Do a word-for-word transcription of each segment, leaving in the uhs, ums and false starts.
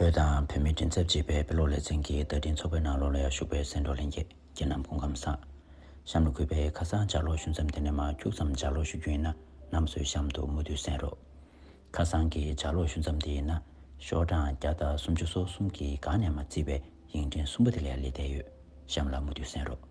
བོད་དང་བོད་མིའི་མགྲིན་ཚབ་ཅེས་པའི་བོད་ཀློག་ལེ་ཚན་གྱི་བརྡ་འཕྲིན་ཚོགས་པའི་ནང་ལོགས་ལ་ཡར་ཞུགས་པའི་གསན་གྲོགས་ལྷན་རྒྱས། ཁྱེད་རྣམས་སྐུ་ཁམས་བཟང་། གཤམ་ལ་གུས་པས་ཁ་སང་ལྗགས་ཀློག་ཞུ་མཚམས་དེ་ནས་མར་ཁྱུག་ཙམ་ལྗགས་ཀློག་ཞུ་རྒྱུ་ཡིན་ན། རྣམ་པ་ཚོས་གཤམ་དུ་མུ་མཐུད་གསན་རོགས། ཁ་སང་གི་ལྗགས་ཀློག་ཞུ་མཚམས་དེ་ཡིན་ན། ཤོག་གྲངས་བརྒྱ་དང་སུམ་ཅུ་སོ་གསུམ་གྱི་སྒང་ནས་མར་བརྩིས་པའི་ཡིག་ཕྲེང་གསུམ་པ་དེ་ལ་ཡར་སླེབས་བསྡད་ཡོད། གཤམ་ལ་མུ་མཐུད་གསན་རོགས།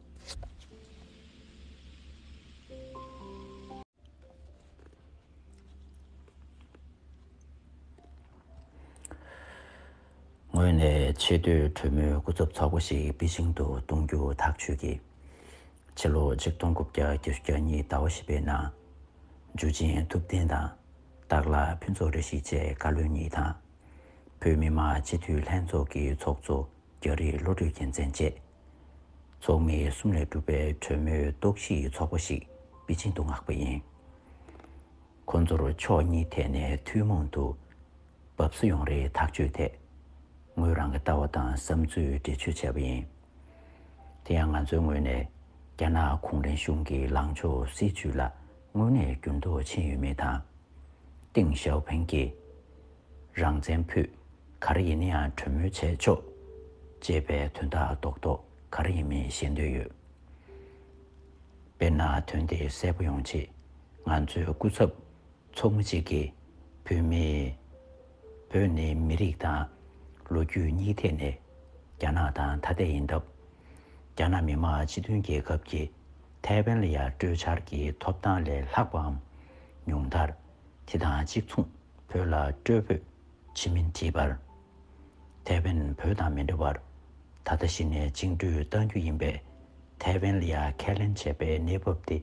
ངོས་ནས་ཆེས་མཐོའི་གྲོས་མོལ་སྐུ་ཚབ་ཚོགས་པ་ཞིག་པེ་ཅིང་དུ་གཏོང་རྒྱུ་ཐག་ཆོད་ཀྱིས། ཕྱི་ལོ་ཆིག་སྟོང་དགུ་བརྒྱ་བརྒྱད་ཅུ་གྱ་གཉིས་ཟླ་བ་བཞི་པའི་ནང་འཇུ་ཆེན་ཐུབ་བསྟན་དང་སྟག་ལྷ་ཕུན་ཚོགས་བཀྲ་ཤིས་བཅས་བཀའ་བློན་གཉིས་དང་། བོད་མི་མང་སྤྱི་འཐུས་ལྷན་ཚོགས་ཀྱི་ཚོགས་གཙོ་རྒྱ་རི་བློ་གྲོས་རྒྱལ་མཚན་བཅས། ཚོགས་མི་གསུམ་ལས་གྲུབ་པའི་གྲོས་མོལ་རྟོག་ཞིབ་ཚོགས་པ་ཞིག་པེ་ཅིང་དུ་མངགས་པ་ཡིན། ཁོང་ཚོར་ཕྱོགས་གཉིས་ཐད་ནས་ཐུན་མོང་དུ་བབས་སུ་ཡོང་རེའི་ཐག་གཅོད་ཐད། ངོས་རང་གི་ལྟ་བ་དང་བསམ་ཚུལ་འགྲེལ་བརྗོད་བྱས་པ་ཡིན། དེ་ཡང་ང་ཚོའི་ངོས་ནས་རྒྱ་ནག་གུང་ཁྲན་གཞུང་གི་ལངས་ཕྱོགས་སྲིད་བྱུས་ལ་དངོས་གནས་འགྱུར་ལྡོག་ཕྱིན་ཡོད་མེད་དང་། ཏེང་ཞའོ་ཕིང་གིས་རང་བཙན་ཕུད། ག་རེ་ཡིན་ན་ཡང་གྲོས་མོལ་བྱས་ཆོག་ཅེས་པའི་དོན་དག་རྡོག་རྡོག་ག་རེ་ཡིན་མིན་ཤེས་འདོད་ཡོད། དཔེར་ན། དོན་དེ་གསལ་པོ་ཡོང་ཆེད། ང་ཚོའི་སྐུ་ཚབ་ཚོགས་མི་གཅིག་གིས། བོད་མི། བོད་ནི་མི་རིགས་དང་ལོ་རྒྱུས་གཉིས་ཐད་ནས་རྒྱ་ནག་དང་ཐ་དད་ཡིན་སྟབས། རྒྱ་ནག་མི་དམངས་སྤྱི་མཐུན་རྒྱལ་ཁབ་ཀྱིས་ཐའེ་ཝན་ལ་ཡང་སྤྲོད་འཆར་གྱི་ཐོབ་ཐང་ལས་ལྷག་པའམ་ཉུང་མཐར། དེ་དང་གཅིག་མཚུངས་བོད་ལ་སྤྲོད་འབོད་བྱེད་མིན་དྲིས་པར། ཐའེ་ཝན་བོད་དང་མི་འདྲ་བར་ད་ལྟ་གཞི་ནས་བཅིངས་འགྲོལ་གཏང་རྒྱུ་ཡིན་པས། ཐའེ་ཝན་ལ་ཡང་ཁས་ལེན་བྱས་པའི་གནས་བབ་དེ་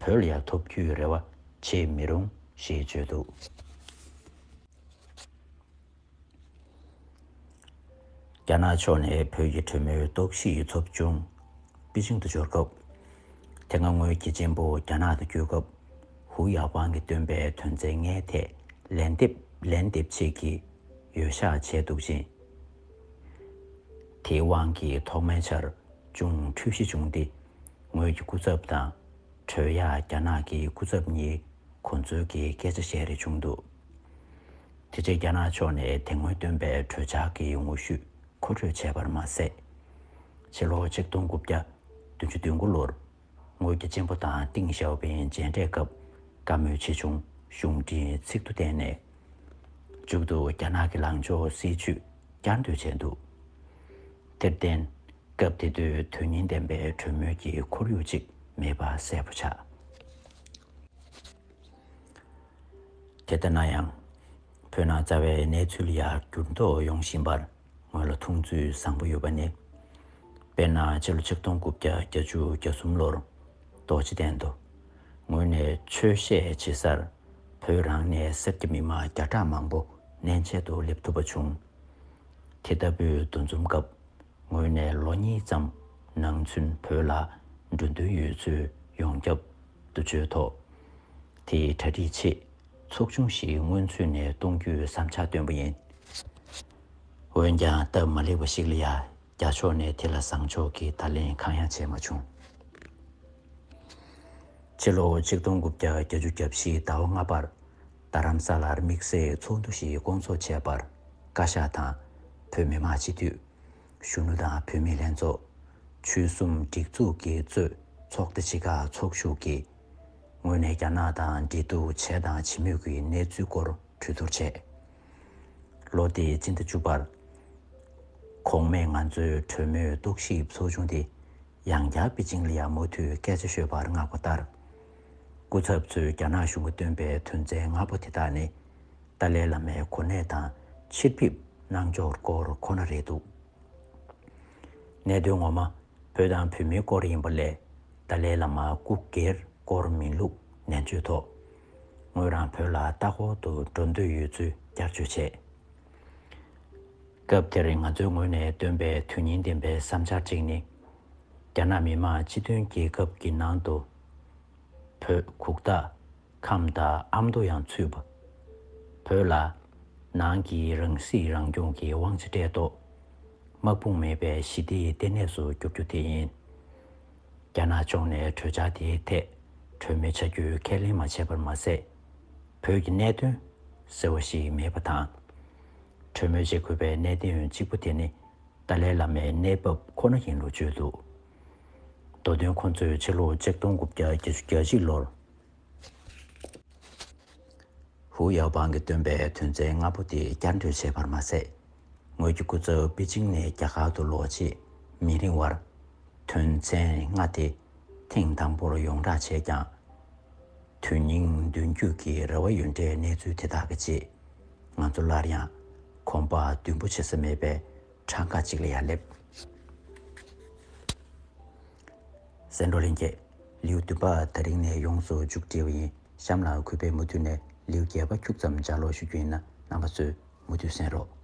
བོད་ལ་ཡང་ཐོབ་རྒྱུའི་རེ་བ་བྱེད་མི་རུང་ཞེས་བརྗོད་འདུག། རྒྱ་ནག་ཕྱོགས་ནས་བོད་ཀྱི་གྲོས་མོལ་རྟོག་ཞིབ་ཚོགས་ཆུང་པེ་ཅིང་དུ་འབྱོར་སྐབས། དེ་སྔ་ངོས་ཀྱི་གཅེན་པོ་རྒྱ་ནག་ཏུ་བསྐྱོད་སྐབས། ཧུའུ་ཡའོ་ཧྥང་གིས་བཏོན་པའི་དོན་ཚན་ལྔའི་ཐད་ལན་འདེབས་ལན་འདེབས་བྱེད་ཀྱི་འོས་ཤག་བྱས་འདུག་ཅིང་། དེའི་དབང་གིས་ཐོག་མའི་ཆར་ཅུང་འཁྲུལ་གཞི་བྱུང་སྟེ། ངོས་ཀྱི་སྐུ་ཚབ་དང་གྲོས་ཡག་རྒྱ་ནག་གི་སྐུ་ཚབ་གཉིས་གོ་འཛོལ་གྱི་སྐད་ཆ་བཤད་རེས་བྱུང་འདུག། དེ་རྗེས་རྒྱ་ནག་ཕྱོགས་ནས་དེ་སྔོན་བཏོན་པའི་གྲོས་འཆར་གྱི་ངོ་བཤུས་མཁོ་སྤྲོད་བྱས་པར་མ་ཟད། ཕྱི་ལོ་ཆིག་སྟོང་དགུ་བརྒྱ་བདུན་ཅུ་དོན་དགུ་ལོར་ངོས་ཀྱི་གཅེན་པོ་དང་ཏེང་ཞའོ་ཕིང་མཇལ་འཕྲད་སྐབས་བཀའ་མོལ་ཆེ་ཆུང་གཞུང་འབྲེལ་ཚིག་ཐོ་བསྟན་ནས། མཇུག་ཏུ་རྒྱ་ནག་གི་ལངས་ཕྱོགས་སྲིད་བྱུས་བསྐྱར་ཟློས་བྱས་འདུག། དེར་བརྟེན། སྐབས་དེ་དུས་དོན་སྙིང་ལྡན་པའི་གྲོས་མོལ་གྱི་ཁོར་ཡུག་ཅིག་མེད་པ་གསལ་པོ་ཆགས། དེ་ལྟ་ན་ཡང་། བོད་ནང་རྩ་བའི་གནས་ཚུལ་ལ་ཡང་འགྱུར་ལྡོག་ཡོང་བཞིན་པར་ངོས་ལ་མཐོང་ཚུལ་བཟང་པོ་ཡོད་པ་ནི། དཔེར་ན་ཕྱི་ལོ་ཆིག་སྟོང་དགུ་བརྒྱ་བརྒྱད་ཅུ་གྱ་གསུམ་ལོར་རྡོ་རྗེ་གདན་དུ་ངོས་ནས་ཆོས་བཤད་བྱེད་སར་བོད་རང་ནས་སེར་སྐྱ་མི་མང་བརྒྱ་ཕྲག་མང་པོ་གནས་མཇལ་དུ་སླེབས་ཐུབ་པ་བྱུང་། དེ་ལྟ་བུའི་འདུ་འཛོམས་སྐབས། ངོས་ནས་ལོ་གཉིས་ཙམ་ནང་ཚུན་བོད་ལ་འགྲོ་འདུན་ཡོད་ཚུལ་ཡོངས་ཁྱབ་ཏུ་བརྗོད་ཐོག། དེའི་གྲ་སྒྲིག་ཆེད་ཚོགས་ཆུང་ཞིག་སྔོན་ཚུད་ནས་གཏོང་རྒྱུའི་བསམ་འཆར་བཏོན་པ་ཡིན། འོན་ཀྱང་སྟབས་མ་ལེགས་པ་ཞིག་ལ་ཡ་རྒྱ་ཕྱོགས་ནས་དེ་ལ་བཟང་ཕྱོགས་ཀྱི་བརྡ་ལན་གང་ཡང་བྱས་མ་བྱུང་། ཕྱི་ལོ་ཆིག་སྟོང་དགུ་བརྒྱ་བརྒྱད་ཅུ་གྱ་བཞི་ཟླ་བ་ལྔ་པར་རྡ་རམ་ས་ལར་དམིགས་བསལ་ཚོགས་འདུ་ཞིག་བསྐོང་ཚོགས་བྱས་པར་བཀའ་ཤག་དང་བོད་མི་མང་སྤྱི་འཐུས། གཞོན་ནུ་དང་བུད་མེད་ལྷན་ཚོགས། ཆོལ་གསུམ་སྒྲིག་འཛུགས་ཀྱིས་གཙོས་ཚོགས་སྡེ་ཆེ་ཁག་ཚོགས་ཞུགས་ཀྱིས་ངོས་ནས་རྒྱ་ནག་དང་འབྲེལ་གཏུག་བྱས་དང་བྱེད་མུས་ཀྱི་གནས་ཚུལ་སྐོར་གྲོས་བསྡུར་བྱས། ལོ་འདིའི་སྤྱི་ཟླ་བཅུ་པར། གོང་སྨྲས་ང་ཚོའི་གྲོས་མོལ་རྟོག་ཞིབ་ཚོགས་ཆུང་དེ་ཡང་བསྐྱར་པེ་ཅིང་ལ་ཡང་མུ་མཐུད་སྐད་ཆ་ཤོད་པར་མངགས་པ་ལྟར། སྐུ་ཚབ་ཚོས་རྒྱ་ནག་གཞུང་གིས་བཏོན་པའི་དོན་ཚན་ལྔ་པོ་དེ་དག་ནི། ཏཱ་ལའི་བླ་མའི་གོ་གནས་དང་ཕྱིར་ཕེབས་གནང་ཕྱོགས་སྐོར་ཁོ་ན་རེད་འདུག། གནད་དོན་ངོ་མ། བོད་དང་བོད་མིའི་སྐོར་ཡིན་པ་ལས། ཏཱ་ལའི་བླ་མ་སྐུ་སྒེར་སྐོར་མིན་ལུགས་ནན་བརྗོད་ཐོག། ངོས་རང་བོད་ལ་ལྟ་སྐོར་དུ་འགྲོ་འདོད་ཡོད་ཚུལ་བསྐྱར་བརྗོད་བྱས། སྐབས་དེར་ང་ཚོའི་ངོས་ནས་བཏོན་པའི་དོན་སྙིང་ལྡན་པའི་བསམ་འཆར་གཅིག་ནི། རྒྱ་ནག་མི་དམངས་སྤྱི་མཐུན་རྒྱལ་ཁབ་ཀྱི་ནང་དུ། བོད་གུག་རྟ། ཁམས་དང་ཨ་མདོ་ཡང་ཚུད་པ། བོད་ལ་ནང་གི་རང་སྲིད་རང་སྐྱོང་གི་དབང་ཆ་སྤྲད་ཐོག། དམག་དཔུང་མེད་པའི་ཞི་བདེའི་ལྟེ་གནས་སུ་འགྱུར་རྒྱུ་དེ་ཡིན། རྒྱ་ནག་ཕྱོགས་ནས་གྲོས་འཆར་དེའི་ཐད་གྲོས་མོལ་བྱ་རྒྱུའི་ཁས་ལེན་མ་བྱས་པར་མ་ཟད། བོད་ཀྱི་གནད་དོན་ཟེར་བ་ཞིག་མེད་པ་དང་། གྲོས་མོལ་བྱེད་དགོས་པའི་གནད་དོན་གཅིག་པུ་དེ་ནི་ཏཱ་ལའི་བླ་མའི་གནས་བབ་ཁོ་ན་ཡིན་ལུགས་བརྗོད་འདུག། མདོ་དོན་ཁོ་ཚོས་ཕྱི་ལོ་ཆིག་སྟོང་དགུ་བརྒྱ་བརྒྱད་ཅུ་གྱ་གཅིག་ལོར་ཧུའུ་ཡའོ་པང་གིས་བཏོན་པའི་དོན་ཚན་ལྔ་པོ་དེ་བསྐྱར་ཟློས་བྱས་པར་མ་ཟད། ངོས་ཀྱི་སྐུ་ཚབ་པེ་ཅིང་ནས་རྒྱ་གར་དུ་ལོག་རྗེས་མི་རིང་བར། དོན་ཚན་ལྔ་དེ་ཐེངས་དང་པོར་ཡོངས་བསྒྲགས་བྱས་ཀྱང་། དོན་སྙིང་འདོན་རྒྱུ་གི་རེ་བ་ཡོད་འདྲའི་གནས་ཚུལ་དེ་དག་གི་རྗེས། ང་ཚོ་སླར་ཡང་གོམ་པ་མདུན་སྤོ་བྱེད་ས་མེད་པའི་གྲངས་ཀ་ཅིག་ལ་ཡར་སླེབས། གསན་གྲོགས་ལྷན་རྒྱས། ལེའུ་བདུན་པ་དེ་རིང་ནས་ཡོངས་སུ་མཇུག་སྒྲིལ་བ་ཡིན། གཤམ་ལ་གུས་པས་མུ་མཐུད་ནས་ལེའུ་བརྒྱད་པ་ཁྱུག་ཙམ་ལྗགས་ཀློག་ཞུ་རྒྱུ་ཡིན་ན། རྣམ་པ་ཚོས་མུ་མཐུད་གསན་རོགས།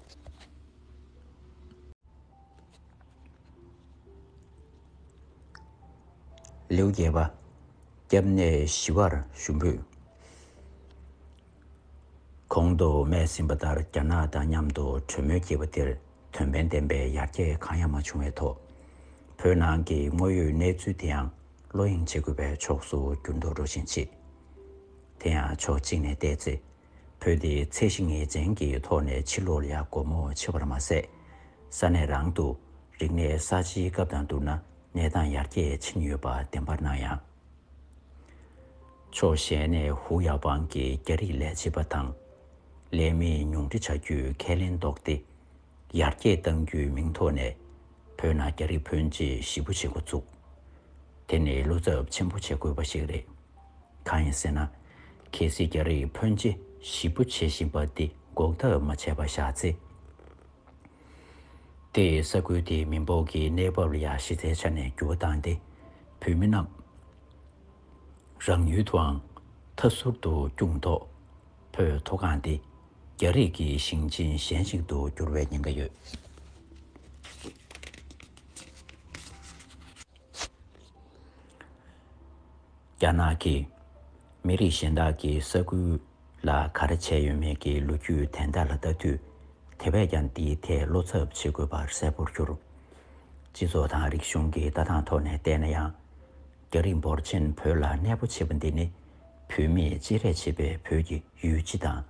ལེའུ་བརྒྱད་པ། སྐྱབས་གནས་ཞི་བར་ཞུ་འབོད། གོང་དུ་སྨྲས་ཟིན་པ་ལྟར། རྒྱ་ནག་དང་མཉམ་དུ་གྲོས་མོལ་བགྱིས་པ་དེར་དོན་ཕན་ལྡན་པའི་ཡར་རྒྱས་གང་ཡང་མ་བྱུང་བའི་ཐོག། བོད་ནང་གི་དངོས་ཡོད་གནས་ཚུལ་དེའང་བློ་གཡེང་བྱེད་དགོས་པའི་ཕྱོགས་སུ་འགྱུར་ལྡོག་འགྲོ་བཞིན་མཆིས། དེ་ཡང་ཕྱོགས་གཅིག་ནས་བལྟས་ཚེ། བོད་དེ་ཚད་གཞི་ངེས་ཅན་གྱི་ཐོག་ནས་ཕྱི་ལོགས་ལ་ཡང་སྒོ་མོ་ཕྱེ་བར་མ་ཟད། ས་གནས་རང་དུ་རིག་གནས་གསར་བརྗེའི་སྐབས་དང་བསྡུར་ན་གནས་སྟངས་ཡར་རྒྱས་ཕྱིན་ཡོད་པ་བདེན་པར་སྣང་ཡང་། ཕྱོགས་གཞན་ནས་ཧུའུ་ཡའོ་པང་གིས་རྒྱ་རིགས་ལས་བྱེད་པ་དང་ལས་མི་ཉུང་འཕྲི་བྱ་རྒྱུའི་ཁས་ལེན་བཟློག་སྟེ། ཡར་རྒྱས་གཏང་རྒྱུའི་མིང་ཐོག་ནས་བོད་ནང་རྒྱ་རིགས་ཕོན་ཆེ་ཞེ་པོ་ཅིག་འགོ་བཙུགས། དེ་ནི་བློ་འཚབ་ཆེན་པོ་བྱེད་དགོས་པ་ཞིག་རེད། གང་ཡིན་ཟེར་ན། གལ་སྲིད་རྒྱ་རིགས་ཕོན་ཆེ་ཞེ་པོ་བྱེད་བཞིན་པ་འདི་འགོག་ཐབས་མ་བྱས་པ་བཞག་ཚེ། དེས་ས་ཁུལ་དེའི་མི་འབོར་གྱི་གནས་བབ་ལ་ཡང་གཞི་རྩའི་ཆ་ནས་འགྱུར་བ་བཏང་སྟེ། བོད་མི་རྣམས་རང་ཡུལ་དུའང་མཐའ་ཟུར་དུ་བསྐྱུངས་ཐོག། བོད་མཐོ་སྒང་དེ་རྒྱ་རིགས་ཀྱི་ཞིང་ཆེན་གཞན་ཞིག་ཏུ་འགྱུར་བའི་ཉེན་ཁ་ཡོད། རྒྱ་ནག་གིས་མི་རིགས་གཞན་དག་གིས་ས་ཁུལ་ལ་ག་རེ་བྱས་ཡོད་མེད་ཀྱི་ལོ་རྒྱུས་དན་རྟགས་ལ་ལྟ་དུས། དེ་བས་ཀྱང་འདིའི་ཐད་བློ་འཚབ་བྱེད་དགོས་པར་གསལ་པོར་གྱུར། སྤྱི་ཚོགས་དང་རིག་གཞུང་གི་ལྟ་སྟངས་ཐོག་ནས་བལྟས་ན་ཡང་། རྒྱ་རིགས་འབོར་ཆེན་བོད་ལ་གནས་སྤོ་བྱེད་པ་འདི་ནི་བོད་མིས་སྤྱན་རས་ཆེ་བའི་བོད་ཀྱི་ཡུལ་སྤྱི་དང་།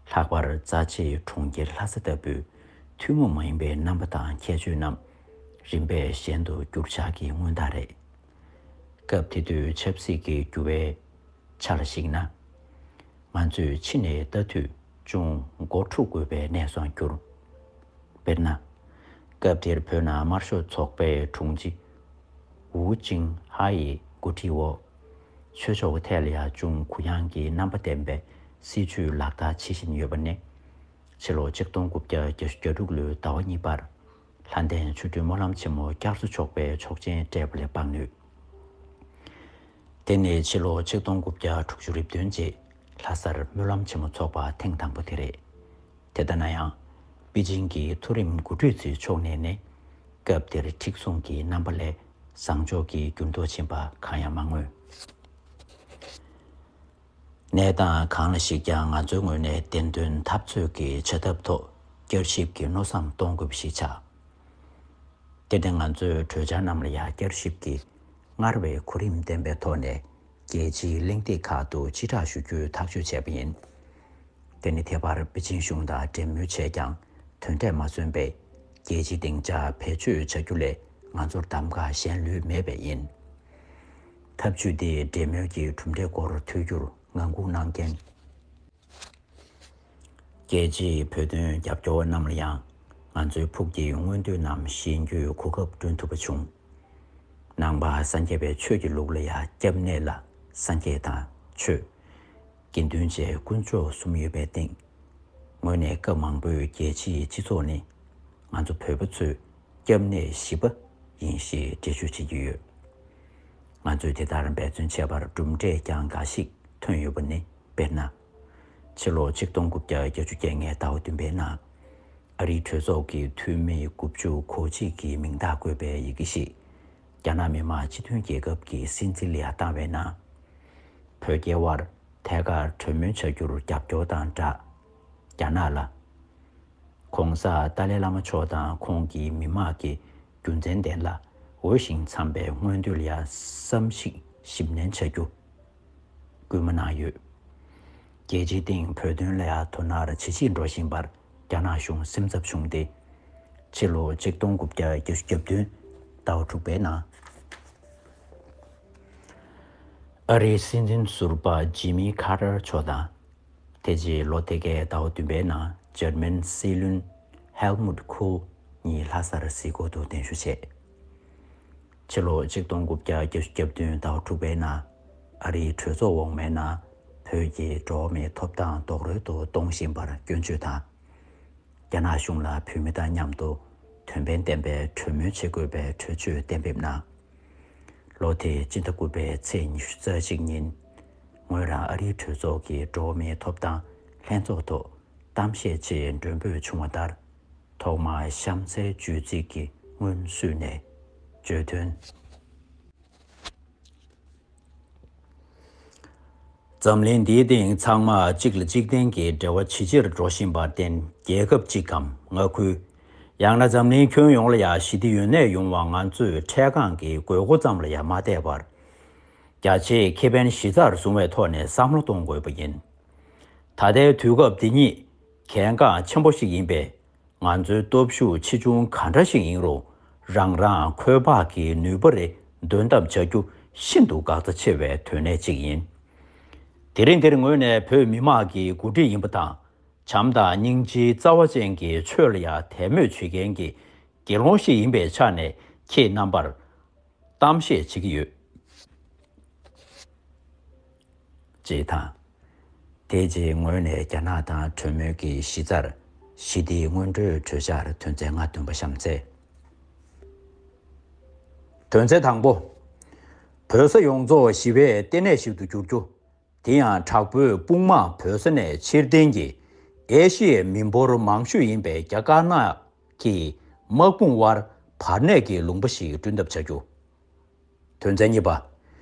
ལྷག་པར་རྩ་ཆེའི་གྲོང་ཁྱེར་ལྷ་ས་ལྟ་བུའི་ཐུན་མོང་མ་ཡིན་པའི་རྣམ་པ་དང་ཁྱད་ཆོས་རྣམས་རིམ་པས་གཞན་དུ་འགྱུར་འཆར་གྱི་མངོན་རྟགས་རེད། སྐབས་དེ་དུས་ཆབ་སྲིད་ཀྱི་འགྱུར་བའི་ཆ་ལ་གཞིགས་ན། ང་ཚོས་ཕྱི་ནས་ལྟ་དུས་ཅུང་མགོ་འཁྲུག་དགོས་པའི་གནས་སུའང་གྱུར། དཔེར་ན། སྐབས་དེར་བོད་ནང་དམར་ཤོག་ཚོགས་པའི་དྲུང་ཆེ་ཝུའུ་ཅིང་ཧྭ་ཡི་འགོ་ཁྲིད་འོག། ཆོས་ཕྱོགས་ཀྱི་ཐད་ལ་ཡང་ཅུང་གུ་ཡངས་ཀྱི་རྣམ་པ་ལྡན་པའི་སྲིད་བྱུས་ལག་བསྟར་བྱེད་བཞིན་ཡོད་པ་ནི། ཕྱི་ལོ་ཆིག་སྟོང་དགུ་བརྒྱ་བརྒྱད་ཅུ་གྱ་དྲུག་ལོའི་ཟླ་བ་གཉིས་པར། ལྷ་ལྡན་ཆོ་འཕྲུལ་སྨོན་ལམ་ཆེན་མོ་བསྐྱར་གསོ་ཆོག་པའི་ཆོག་མཆན་སྤྲད་པ་ལས་དཔག་ནུས། དེ་ནི་ཕྱི་ལོ་ཆིག་སྟོང་དགུ་བརྒྱ་དྲུག་ཅུ་རེ་བདུན་རྗེས་ལྷ་སར་སྨོན་ལམ་ཆེན་མོ་འཚོགས་པ་ཐེངས་དང་པོ་དེ་རེད། དེ་ལྟ་ན་ཡང་། པེ་ཅིང་གི་མཐོ་རིམ་འགོ་ཁྲིད་ཚོའི་ཕྱོགས་ནས་ནི། སྐབས་དེར་མཁྲེགས་བཟུང་གི་རྣམ་པ་ལས་བཟང་ཕྱོགས་ཀྱི་འགྱུར་ལྡོག་ཕྱིན་པ་གང་ཡང་མ་མངོན། གནས་སྟངས་གང་ལ་གཞིགས་ཀྱང་ང་ཚོའི་ངོས་ནས་བདེན་དོན་འཐབ་རྩོད་ཀྱི་བྱ་ཐབས་ཐོག་བསྐྱར་ཞིབ་ཀྱི་མནོ་བསམ་གཏོང་དགོས་པ་ཞིག་ཆགས། དེར་བརྟེན་ང་ཚོས་གྲོས་འཆར་རྣམས་ལ་ཡང་བསྐྱར་ཞིབ་ཀྱིས་སྔར་བས་གོ་རིམ་ལྡན་པའི་ཐོག་ནས་རྒྱལ་སྤྱིའི་གླེང་སྟེགས་ཁག་ཏུ་སྤྱི་བསྒྲགས་ཞུ་རྒྱུའི་ཐག་གཅོད་བྱས་པ་ཡིན། དེ་ནི་དེ་བར་པེ་ཅིང་གཞུང་དང་འབྲེལ་མོལ་བྱས་ཀྱང་དོན་འབྲས་མ་སོན་པས་རྒྱལ་སྤྱིའི་སྡིངས་ཆར་བེད་སྤྱོད་བྱ་རྒྱུ་ལས་ང་ཚོར་གདམ་ག་གཞན་ལུས་མེད་པས་ཡིན། ཐབས་བྱུས་འདིས་འབྲེལ་མོལ་གྱི་གྲུབ་འབྲས་སྐོར་ཐོས་རྒྱུར་ངང་སྒུག་གནང་མཁན། རྒྱལ་སྤྱིའི་བོད་དོན་རྒྱབ་སྐྱོར་བ་རྣམས་ལ་ཡང་ང་ཚོའི་ཕུགས་ཀྱི་མངོན་འདོད་རྣམས་བཞེས་རྒྱུའི་གོ་སྐབས་བསྐྲུན་ཐུབ་པ་བྱུང་། ནང་པ་སངས་རྒྱས་པའི་ཆོས་ཀྱི་ལུགས་ལ་ཡང་སྐྱབས་གནས་ལ་སངས་རྒྱས་དང་ཆོས། དགེ་འདུན་བཅས་དཀོན་མཆོག་གསུམ་ཡོད་པའི་སྟེང་། ངོས་ནས་སྐབས་མང་པོའི་རྒྱལ་སྤྱིའི་སྤྱི་ཚོགས་ནི་ང་ཚོ་བོད་པ་ཚོའི་སྐྱབས་གནས་བཞི་པ་ཡིན་ཞེས་འགྲེལ་བརྗོད་བྱེད་ཀྱི་ཡོད། ང་ཚོས་དེ་ལྟར་འབད་བརྩོན་བྱས་པར་གྲུབ་འབྲས་ཀྱང་འགའ་ཞིག་ཐོན་ཡོད་པ་ནི་དཔེར་ན། ཕྱི་ལོ་ཆིག་སྟོང་དགུ་བརྒྱ་བརྒྱད་ཅུ་གྱ་ལྔའི་ཟླ་བ་བདུན་པའི་ནང་། ཨ་རིའི་གྲོས་ཚོགས་ཀྱི་འཐུས་མི་དགུ་བཅུ་གོ་གཅིག་གི་མིང་རྟགས་བཀོད་པའི་ཡི་གེ་ཞིག་རྒྱ་ནག་མི་དམངས་སྤྱི་མཐུན་རྒྱལ་ཁབ་ཀྱི་སྲིད་འཛིན་ལ་ཡང་བཏང་བའི་ནང་། བོད་རྒྱའི་དབར་ཐད་ཀར་གྲོས་མོལ་བྱ་རྒྱུར་རྒྱབ་སྐྱོར་དང་སྦྲགས། རྒྱ་ནག་ལ། ༸གོང་ས་ཏཱ་ལའི་བླ་མ་མཆོག་དང་ཁོང་གི་མི་མང་གི་རྒྱུ་མཚན་ལྡན་ལ་འོས་ཤིང་འཚམས་པའི་མངོན་འདོད་ལ་ཡང་བསམ་གཞིག་ཞིབ་ནན་བྱ་རྒྱུ་སྐུལ་མ་གནང་ཡོད། རྒྱལ་སྤྱིའི་སྟེང་བོད་དོན་ལ་ཡང་དོ་སྣང་ཇེ་ཆེར་འགྲོ་བཞིན་པར་ རྒྱ་ནག་གཞུང་སེམས་འཚབ་བྱུང་སྟེ། ཕྱི་ལོ་ཆིག་སྟོང་དགུ་བརྒྱ་བརྒྱད་ཅུ་གྱ་བདུན་ཟླ་བ་དྲུག་པའི་ནང་ཨ་རིའི་སྲིད་འཛིན་ཟུར་པ་ཇི་མི་ཁ་ཏར་མཆོག་དང་། དེ་རྗེས་ལོ་དེ་གའི་ཟླ་བ་བདུན་པའི་ནང་འཇར་མན་སྲིད་བློན་ཧེལ་མུད་ཁོལ་གཉིས་ལྷ་སར་གཟིགས་སྐོར་དུ་གདན་ཞུ་བྱས། ཕྱི་ལོ་ཆིག་སྟོང་དགུ་བརྒྱ་བརྒྱད་ཅུ་གྱ་བདུན་ཟླ་བ་དྲུག་པའི་ནང་ཨ་རིའི་གྲོས་ཚོགས་འོག་མའི་ནང་བོད་ཀྱི་འགྲོ་བ་མིའི་ཐོབ་ཐང་རྡོག་རོལ་དུ་གཏོང་བཞིན་པར་སྐྱོན་བརྗོད་དང་། རྒྱ་ནག་གཞུང་ལ་བོད་མི་དང་མཉམ་དུ་དོན་ཕན་ལྡན་པའི་གྲོས་མོལ་བྱེད་དགོས་པའི་གྲོས་ཆོད་གཏན་འབེབས་གནང་། ལོ་དེའི་སྤྱི་ཟླ་དགུ་པའི་ཚེས་ཉི་ཤུ་རྩ་གཅིག་ཉིན། ངོས་རང་ཨ་རིའི་གྲོས་ཚོགས་ཀྱི་འགྲོ་བ་མིའི་ཐོབ་ཐང་ལྷན་ཚོགས་ཐོག་གཏམ་བཤད་ཆེད་མགྲོན་འབོད་བྱུང་བ་ལྟར། ཐོག་མར་གཤམ་གསལ་བརྗོད་ཚིག་གི་སྔོན་བསུས་ནས་བརྗོད་དོན། འཛམ་གླིང་འདིའི་སྟེང་ཚང་མ་གཅིག་ལ་གཅིག་བརྟེན་གྱི་འབྲེལ་བ་ཇེ་ཆེར་འགྲོ་བཞིན་པར་བརྟེན། རྒྱལ་ཁབ་གཅིག་གམ་མངའ་ཁུལ། ཡང་ན་འཛམ་གླིང་ཁྱོན་ཡོངས་ལ་ཡང་ཞི་བདེ་ཡུན་གནས་ཡོང་བ་ང་ཚོས་འཕྲལ་སྒང་གི་དགོས་མཁོ་ཙམ་ལ་ཡང་མ་བལྟས་པར། རྒྱ་ཆེའི་ཁེ་ཕན་གཞི་རྩར་བཟུང་བའི་ཐོག་ནས་བསམ་བློ་གཏོང་དགོས་པ་ཡིན། ད་ལྟའི་དུས་སྐབས་འདི་ཉིད་གལ་འགངས་ཆེན་པོ་ཞིག་ཡིན་པས། ང་ཚོའི་སྟོབས་ཤུགས་ཆེ་ཆུང་ག་འདྲ་ཞིག་ཡིན་རུང་། རང་རང་ཁོག་པ་གི་ནུས་པ་རེ་འདོན་ཐབས་བྱ་རྒྱུ་ཤིན་ཏུ་འགག་རྩ་ཆེ་བའི་དོན་གནད་ཅིག་ཡིན། དེ་རིང་འདིར་ངོས་ནས་བོད་མི་མང་གི་འགོ་ཁྲིད་ཡིན་པ་དང་། བྱམས་དང་སྙིང་རྗེའི་རྩ་བ་ཅན་གྱི་ཆོས་ལ་ཡང་དད་མོས་བྱེད་མཁན་གྱི་དགེ་སློང་ཞིག་ཡིན་པའི་ཆ་ནས། ཁྱེད་རྣམ་པར་གཏམ་བཤད་བྱེད་ཀྱི་ཡོད། ཅེས་དང་། དེ་རྗེས་ངོས་ནས་རྒྱ་ནག་དང་གྲོས་མོལ་གྱི་གཞི་རྩར་ཞི་བདེའི་སྔོན་འགྲོའི་གྲོས་འཆར་དོན་ཚན་ལྔ་བཏོན་པ་གཤམ་གསལ། དོན་ཚན་དང་པོ། བོད་ས་ཡོངས་རྫོགས་ཞི་བའི་ལྟེ་གནས་ཤིག་ཏུ་འགྱུར་རྒྱུ། དེ་ཡང་དྲག་པོའི་དཔུང་དམག་བོད་ས་ནས་ཕྱིར་འཐེན་གྱིས་ཨེ་ཤི་ཡའི་མི་འབོར་མང་ཤོས་ཡིན་པའི་རྒྱ་དཀར་ནག་གི་དམག་དཔུང་དབར་བར་གནས་ཀྱི་ལུང་པ་ཞིག་བསྐྲུན་ཐབས་བྱ་རྒྱུ། དོན་ཚན་གཉིས་པ།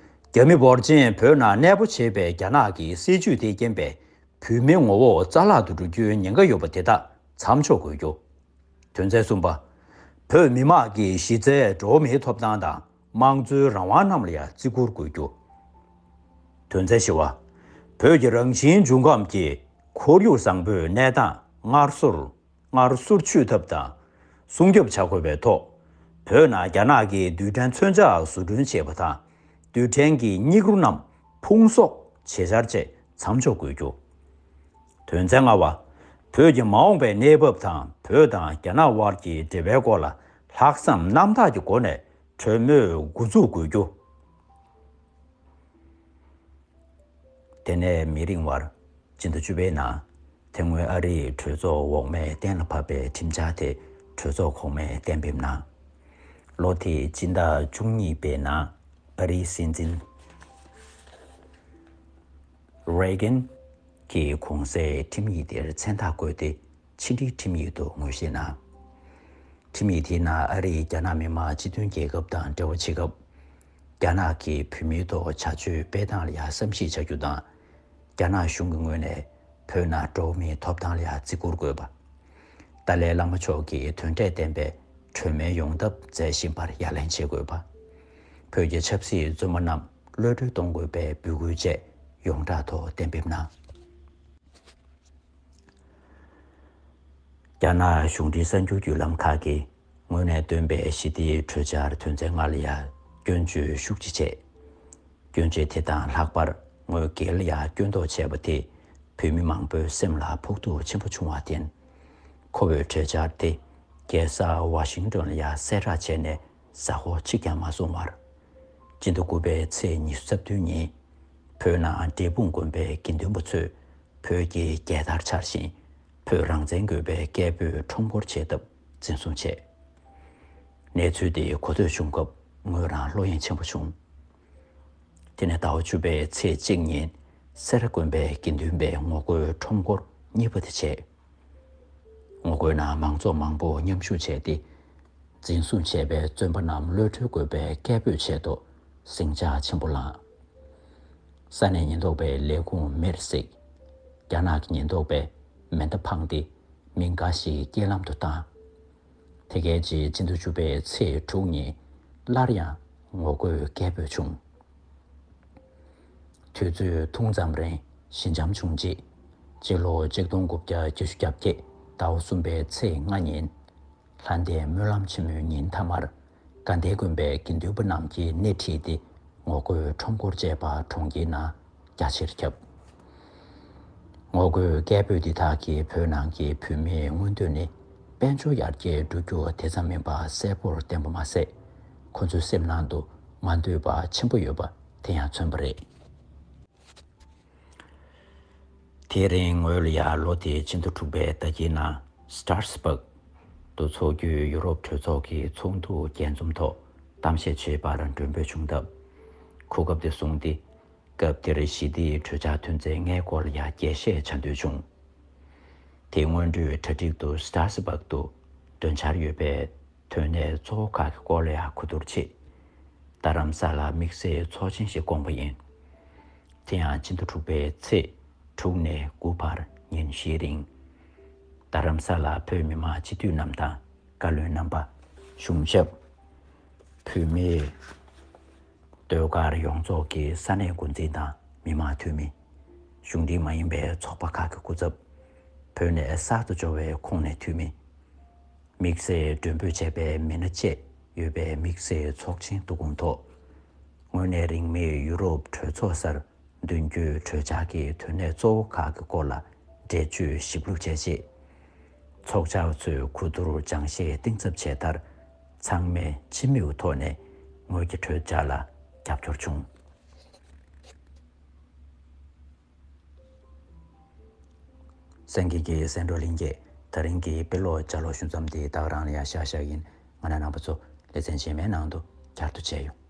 རྒྱ་མི་འབོར་ཆེན་བོད་ནང་གནས་སྤོ་བྱས་པའི་རྒྱ་ནག་གི་སྲིད་ཇུས་དེས་རྐྱེན་པས་བོད་མིའི་ངོ་བོ་རྩ་བརླག་ཏུ་འགྲོ་རྒྱུའི་ཉེན་ཁ་ཡོད་པ་དེ་དག་མཚམས་འཇོག་དགོས་རྒྱུ། དོན་ཚན་གསུམ་པ། བོད་མི་དམངས་ཀྱི་གཞི་རྩའི་འགྲོ་བ་མིའི་ཐོབ་ཐང་དང་དམངས་གཙོའི་རང་དབང་རྣམས་ལ་ཡང་བརྩི་བཀུར་དགོས་རྒྱུ། དོན་ཚན་བཞི་པ། བོད་ཀྱི་རང་བཞིན་འབྱུང་ཁམས་ཀྱི་ཁོར་ཡུག་བཟང་པོའི་གནས་སྟངས་སྔར་སོར། སྔར་སོར་ཆུད་ཐབས་དང་སྲུང་སྐྱོབ་བྱ་དགོས་པའི་ཐོག་བོད་ནང་རྒྱ་ནག་གིས་རྡུལ་ཕྲན་མཚོན་ཆ་བཟོ་སྐྲུན་བྱས་པ་དང་། རྡུལ་ཕྲན་གྱི་སྙིགས་རོ་རྣམས་ཕུང་གསོག་བྱེད་འཆར་བཅས་མཚམས་འཇོག་དགོས་རྒྱུ། དོན་ཚན་ལྔ་པ། བོད་ཀྱི་མ་འོངས་པའི་གནས་བབ་དང་བོད་དང་རྒྱ་ནག་དབར་གྱི་འབྲེལ་བའི་སྐོར་ལ་ལྷག་བསམ་རྣམ་དག་གི་སྒོ་ནས་གྲོས་མོལ་འགོ་འཛུགས་དགོས་རྒྱུ། དེ་ནས་མི་རིང་བར། སྤྱི་ཟླ་བཅུ་པའི་ནང་། དེ་སྔོན་ཨ་རིའི་གྲོས་ཚོགས་འོག་མས་གཏན་ལ་ཕབ་པའི་ཁྲིམས་འཆར་དེ་གྲོས་ཚོགས་གོང་མས་གཏན་འབེབས་གནང་། ལོ་དེའི་སྤྱི་ཟླ་བཅུ་གཉིས་པའི་ནང་ཨ་རིའི་སྲིད་འཛིན་རེ་གན་གྱིས་གོང་གསལ་ཁྲིམས་ཡིག་དེར་མཚན་རྟགས་བཀོད་དེ། ཕྱི་འབྲེལ་ཁྲིམས་ཡིག་ཏུ་ངོས་བཞེས་གནང་། ཁྲིམས་ཡིག་དེའི་ནང་ཨ་རིས་རྒྱ་ནག་མི་དམངས་སྤྱི་མཐུན་རྒྱལ་ཁབ་དང་འབྲེལ་བ་བྱེད་སྐབས། རྒྱ་ནག་གིས་བོད་མིའི་ཐོག་བྱ་སྤྱོད་སྤེལ་སྟངས་ལ་ཡང་བསམ་གཞིག་བྱ་རྒྱུ་དང་། རྒྱ་ནག་གཞུང་གི་ངོས་ནས་བོད་ནང་འགྲོ་བ་མིའི་ཐོབ་ཐང་ལ་ཡང་བརྩི་བཀུར་དགོས་པ། ཏཱ་ལའི་བླ་མ་མཆོག་གིས་དོན་འབྲས་ལྡན་པའི་གྲོས་མོལ་ཡོང་ཐབས་མཛད་བཞིན་པར་ཡ་ལན་བྱེད་དགོས་པ། བོད་ཀྱི་ཆབ་སྲིད་བཙོན་པ་རྣམས་གློད་གྲོལ་གཏོང་དགོས་པའི་འབོད་སྐུལ་བཅས་ཡོངས་གྲགས་ཐོག་གཏན་འབེབས་གནང་། རྒྱ་ནག་གཞུང་འབྲེལ་གསར་འགྱུར་བརྒྱུད་ལམ་ཁག་གིས་ངོས་ནས་བཏོན་པའི་ཞི་བདེའི་གྲོས་འཆར་དོན་ཚན་ལྔ་ལ་ཡང་སྐྱོན་བརྗོད་ཤུགས་ཆེ་བྱས། སྐྱོན་བརྗོད་དེ་དང་ལྷག་པར་ངོས་སྒེར་ལ་ཡང་སྐྱོན་འདོགས་བྱས་པ་དེས་བོད་མི་མང་པོའི་སེམས་ལ་ཕོག་ཐུག་ཆེན་པོ་བྱུང་བར་བརྟེན། ཁོ་བོས་གྲོས་འཆར་དེ་རྒྱལ་ས་ཝ་ཤིང་ཏོན་ལ་ཡང་གསལ་བསྒྲགས་བྱས་ནས་གཟའ་འཁོར་གཅིག་ཀྱང་མ་སོང་བར། སྤྱི་ཟླ་དགུ་པའི་ཚེས་ཉི་ཤུ་རྩ་བདུན་ཉིན། བོད་ནང་འབྲས་སྤུངས་དགོན་པའི་དགེ་འདུན་པ་ཚོས་བོད་ཀྱི་རྒྱལ་དར་འཕྱར་ཞིང་། བོད་རང་བཙན་དགོས་པའི་སྐད་འབོད་ཁྲོམ་སྐོར་བྱས་སྟབས་འཛིན་བཟུང་བྱས། གནས་ཚུལ་དེ་གོ་ཐོས་བྱུང་སྐབས་ངོས་རང་བློ་གཡེང་ཆེན་པོ་བྱུང་། དེ་ནས་ཟླ་བ་བཅུ་པའི་ཚེས་གཅིག་ཉིན་སེ་ར་དགོན་པའི་དགེ་འདུན་པས་ངོ་རྒོལ་ཁྲོམ་སྐོར་གཉིས་པ་དེ་བྱས། ངོ་རྒོལ་ནང་མང་ཚོགས་མང་པོ་མཉམ་ཞུགས་བྱས་ཏེ། འཛིན་བཟུང་བྱས་པའི་བཙོན་པ་རྣམས་གློད་གྲོལ་དགོས་པའི་སྐད་འབོད་ཆེད་དུ་ཟིང་ཆ་ཆེན་པོ་ལངས། ས་གནས་ཉེན་རྟོག་པའི་ལས་ཁུངས་མེར་བསྲེགས། རྒྱ་ནག་གི་ཉེན་རྟོག་པས་མེ་མདའ་འཕངས་ཏེ་མི་འགའ་ཞིག་རྐྱེན་ལམ་དུ་བཏང་། དེ་གའི་རྗེས་སྤྱི་ཟླ་བཅུ་པའི་ཚེས་དྲུག་ཉིན་སླར་ཡང་ངོ་རྒོལ་སྐད་འབོད་བྱུང་། དུས་ཚོད་ཐུང་ཙམ་རིང་ཞི་འཇམ་བྱུང་རྗེས། སྤྱི་ལོ་ཆིག་སྟོང་དགུ་བརྒྱ་བརྒྱད་ཅུ་གྱ་བརྒྱད་ ཟླ་བ་གསུམ་པའི་ཚེས་ལྔ་ཉིན། ལྷ་ལྡན་སྨོན་ལམ་ཆེན་མོའི་ཉིན་མཐའ་མར། དགའ་ལྡན་དགོན་པའི་དགེ་འདུན་པ་རྣམས་ཀྱིས་སྣེ་ཁྲིད་དེ། ངོ་རྒོལ་ཁྲོམ་སྐོར་བཅས་པ་གྲོང་ཁྱེར་ནང་རྒྱ་ཆེར་ཁྱབ། ངོ་རྒོལ་སྐད་འབོད་འདི་དག་གིས་བོད་ནང་གི་བོད་མིའི་མངོན་འདོད་ནི། དཔལ་འབྱོར་ཡར་རྒྱས་འགྲོ་རྒྱུ་དེ་ཙམ་མིན་པ་གསལ་པོར་བསྟན་པ་མ་ཟད། ཁོ་ཚོའི་སེམས་ནང་དུ་མ་འདོད་པ་ཆེན་པོ་ཡོད་པ་དེ་ཡང་མཚོན་པ་རེད། དེ་རིང་ངོས་ལ་ཡ་ལོ་དེའི་ཕྱི་ཟླ་དྲུག་པའི་ཟླ་དཀྱིལ་ནང་Strasbourg དུ་འཚོགས་རྒྱུའི་ཡུ་རོབ་གྲོས་ཚོགས་ཀྱི་ཚོགས་འདུ་རྒྱས་འཛོམས་ཐོག་གཏམ་བཤད་བྱེད་པར་མགྲོན་འབོད་བྱུང་སྟབས། གོ་སྐབས་དེ་བཟུང་སྟེ། སྐབས་དེར་ཞི་བདེའི་གྲོས་འཆར་ཐོན་ཚད་ལྔའི་སྐོར་ལ་ཡ་རྒྱས་བཤད་བྱ་འདོད་བྱུང་། དེ་སྔོན་འགྲོའི་གྲ་སྒྲིག་ཏུ་Strasbourg དུ་འདོན་འཆར་ཡོད་པའི་དོན་གནད་གཙོ་བོ་ཁག་གི་སྐོར་ལ་ཡང་གོ་བསྡུར་ཆེད། རྡ་རམ་ས་ལར་དམིགས་བསལ་ཚོགས་ཆེན་ཞིག་བསྐོངས་པ་ཡིན། དེ་ཡང་ཕྱི་ཟླ་དྲུག་པའི་ཚེས་དྲུག་ནས་དགུ་བར་ཉིན་བཞིའི་རིང་། རྡ་རམ་ས་ལར་བོད་མི་མང་སྤྱི་འཐུས་རྣམས་དང་བཀའ་བློན་རྣམ་པ། གཞུང་ཞབས། བོད་མིའི་ཟློས་གར་ཡོངས་རྫོགས་ཀྱི་ས་གནས་འགོ་འཛིན་དང་མི་མང་འཐུས་མི། གཞུང་འབྲེལ་མ་ཡིན་པའི་ཚོགས་པ་ཁག་གི་སྐུ་ཚབ། བོད་ནས་གསར་དུ་འབྱོར་བའི་ཁོངས་ནས་འཐུས་མི། དམིགས་བསལ་མགྲོན་འབོད་བྱས་པའི་མི་སྣ་བཅས་ཡོད་པའི་དམིགས་བསལ་ཚོགས་ཆེན་འདུ་སྐོང་ཐོག །དངོས་གནས་རིང་མིན་ཡུ་རོབ་གྲོས་ཚོགས་སར་འདོན་རྒྱུའི་གྲོས་འཆར་གྱི་དོན་གནད་གཙོ་བོ་ཁག་གི་སྐོར་ལ་འགྲེལ་བརྗོད་ཞིབ་ལྷུག་བྱས་རྗེས། ཚོགས་བཅར་བ་ཚོས་གོ་བསྡུར་སྦྱང་བཤད་གཏིང་ཟབ་བྱས་མཐར། ཚང་མས་སྤྱི་མོས་ཐོག་ནས་ངོས་ཀྱི་གྲོས་འཆར་ལ་རྒྱབ་སྐྱོར་བྱུང་། གསན་མཁན་གྱི་གསན་གྲོགས་ལྷན་རྒྱས། ད་རིང་གི་དཔེ་ཀློག་ལྗགས་ཀློག་ཞུ་མཚམས་འདི་ད་ག་རང་ལ་ཡང་བཞག་བཞག་ཡིན། ང་རང་རྣམ་པ་ཚོ་ལེ་ཚན་རྗེས་མའི་ནང་དུ་བསྐྱར་དུ་མཇལ་ཡོང་།